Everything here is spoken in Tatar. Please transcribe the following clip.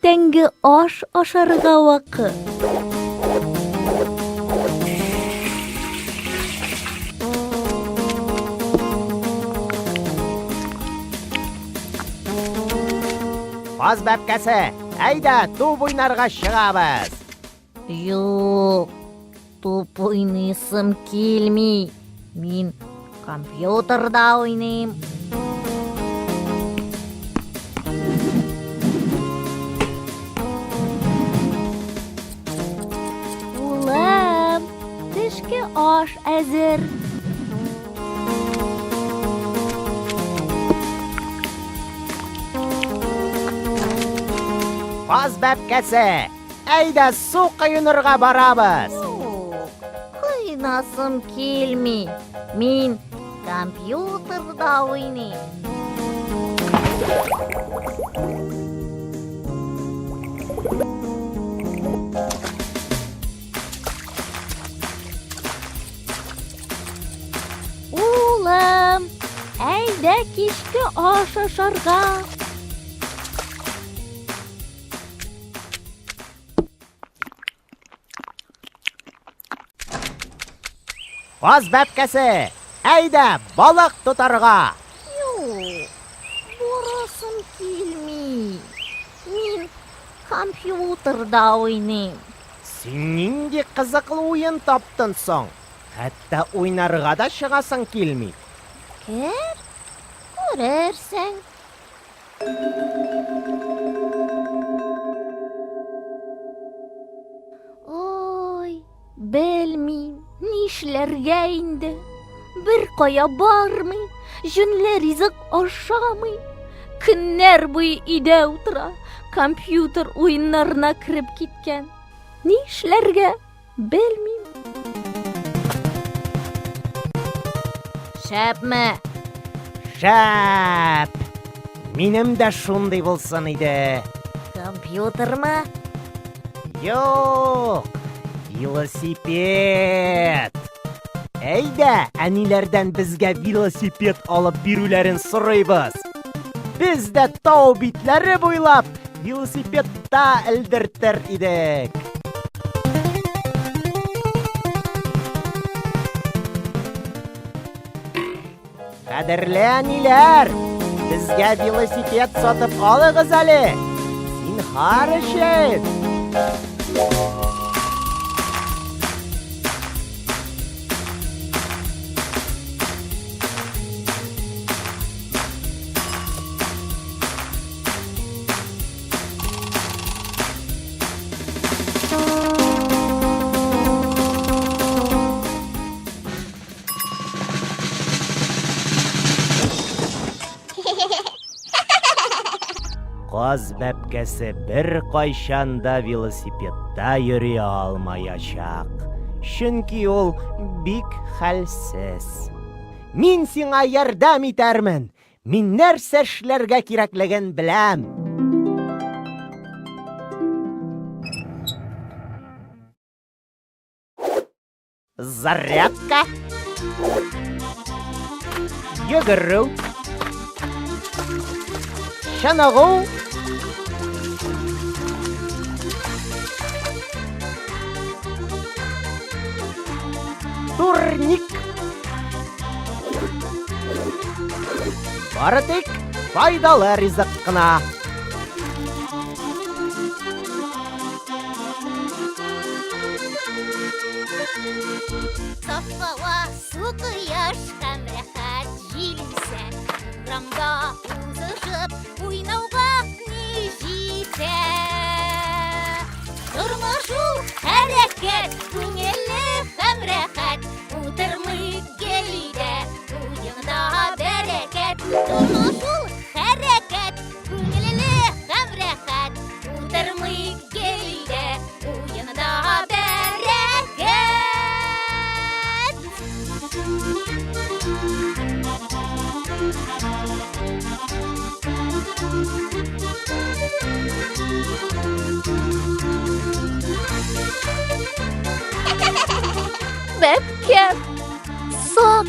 Иртәнге аш ашарга вакыт. Каз бәбкәсе, әйдә, туп уйнарга чыгабыз. Юк, туп уйныйсым килми. Мин компьютерда уйныйм. Улым, төшке аш әзер. Каз бәбкәсе, әйдә су коенырга барабыз. Юк, коенасым килми. Мин компьютерда уйныйм. Улым, әйдә кичке аш ашарга. Каз бәбкәсе, әйдә балык тотарга. Юк, барасым килми. Мин компьютерда уйныйм. Син нинди кызыклы уен таптың соң? Хәтта уйнарга да чыгасың килми. Кер, күрерсең. Ой, белмим, нишләргә инде. Бер кая бармый, җүнле ризык ашамый. Көннәр буе өйдә утыра, компьютер уеннарына кереп киткән. Нишләргә? Белмим. Шәпме? Шәп! Минем дә шундый булсын иде. Компьютермы? Юк, велосипед. Әйдә, әниләрдән безгә велосипед алып бирүләрен сорыйбыз. Без дә тау битләре буйлап велосипедта элдертер идек. Кадерле әниләр, безгә велосипед сатып алыгыз әле. Зинһар өчен. Каз бәбкәсе беркайчан да велосипедта йөри алмаячак, чөнки ул бик хәлсез. Мин сиңа ярдәм итәрмен. Мин нәрсә эшләргә кирәклеген беләм. Зарядка. Йөгерү. Чыныгу. Турник. Бары тик файдалы ризык кына. Саф һава, су, кояш һәм рәхәт җил исә. Урамда узышып уйнауга ни җитә? Тормыш ул хәрәкәт, күңелле һәм рәхәт. Утырмый гел өйдә, уенда бәрәкәт. Тормыш ул хәрәкәт, күңелле һәм рәхәт. Утырмый гел өйдә, уенда бәрәкәт. Бәбкәм, сак.